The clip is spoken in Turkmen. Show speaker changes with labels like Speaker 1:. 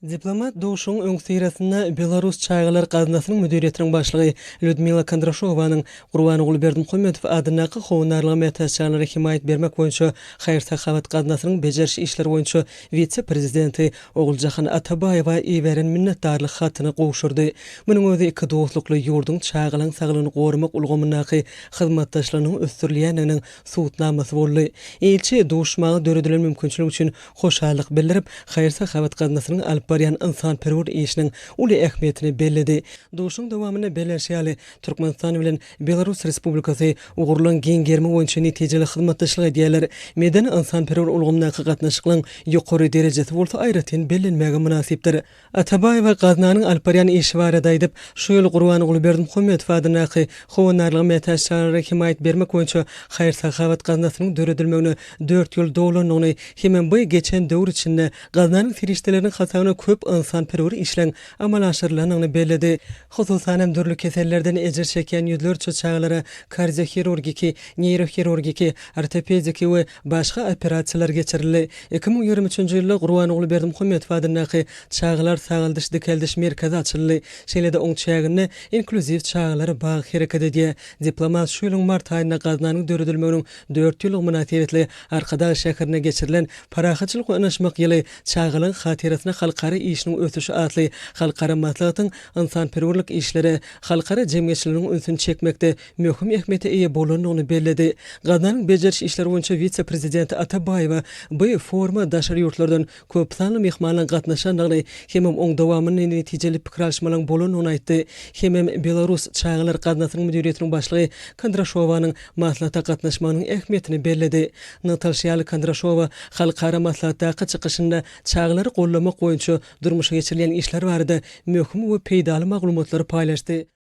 Speaker 1: Diplomat duşuşygyň öňüsyrasynda Belarus çagalar gaznasynyň müdiriýetiniň başlygy Lýudmila Kondraşowanyň Gurbanguly Berdimuhamedow adyndaky Howandarlyga mätäç çagalara hemaýat bermek boýunça haýyr-sahawat gaznasynyň bejeriş işleri boýunça wise-prezidenti Oguljahan Atabaýewa iberen minnetdarlyk hatyny gowşurdy. Munuň özi iki dostlukly ýurduň çagalaryň saglygyny goramak ulgamyndaky hyzmatdaşlygynyň ösdürilýändiginiň subutnamasy boldy. Ilçi duşuşmaga döredilen mümkinçilik üçin hoşallyk bildirip, haýyr-sahawat gaznasynyň alyp barýan ynsanperwer işiniň uly ähmiýetini belledi. Duşuşygyň dowamynda bellenişi ýaly, Türkmenistan bilen Belarus Respublikasy ugurlaryň giň gerimi boýunça netijeli hyzmatdaşlyk edýärler. Medeni-ynsanperwer ulgamdaky gatnaşyklaryň ýokary derejesi bolsa aýratyn bellenmäge mynasypdyr. Atabaýewa gaznanyň alyp barýan işi barada aýdyp, şu ýyl Gurbanguly Berdimuhamedow adyndaky Howandarlyga mätäç çagalara hemaýat bermek boýunça haýyr-sahawat gaznasynyň döredilmegine dört ýyl dolandygyny hemem bu geçen döwür içinde gaznanyň serişdeleriniň hasabyna köp ynsanperwer işleň amala aşyrylandygyny belledi. Hususan hem dürli kesellerden ejir çekýän ýüzlerçe çagalara kardiohirurgiki, neýrohirurgiki, ortopediki we başga operasiýalar geçirildi. 2023-nji ýylda Gurbanguly Berdimuhamedow adyndaky Çagalar sagaldyş-dikeldiş merkezi açyldy. Şeýle-de oň çäginde inklýuziw çagalar bagy hereket edýär. Diplomat şu ýylyň mart aýynda gaznanyň döredilmeginiň dört ýyllygy mynasybetli Arkadag şäherinde geçirilen Parahatçylyk we ynanyşmak ýyly, çagalaryň hatyrasyna halkara işiniň ösüşi atly halkara maslahatyň ynsanperwerlik işlere halkara jemgyýetçiliginiň ünsüni çekmekde möhüm ähmiýete eýe bolandygyny belledi. Gaznanyň bejeriş işleri boýunça wise-prezidenti Atabaýewa bu foruma daşary ýurtlardan köp sanly myhmanlaryň gatnaşandygyny hemem oň dowamynda netijeli pikir alyşmalaryň bolandygyny aýtdy. Hemem Belarus çagalar gaznasynyň müdiriýetiniň başlygy Kondraşowanyň maslahata gatnaşmagynyň ähmiýetini belledi. Nygtalyşy ýaly, Kondraşowa halkara maslahatdaky çykyşynda çagalary goldamak boýunça durmuşa geçirilýän işler barada möhüm we peýdaly maglumatlary paýlaşdy.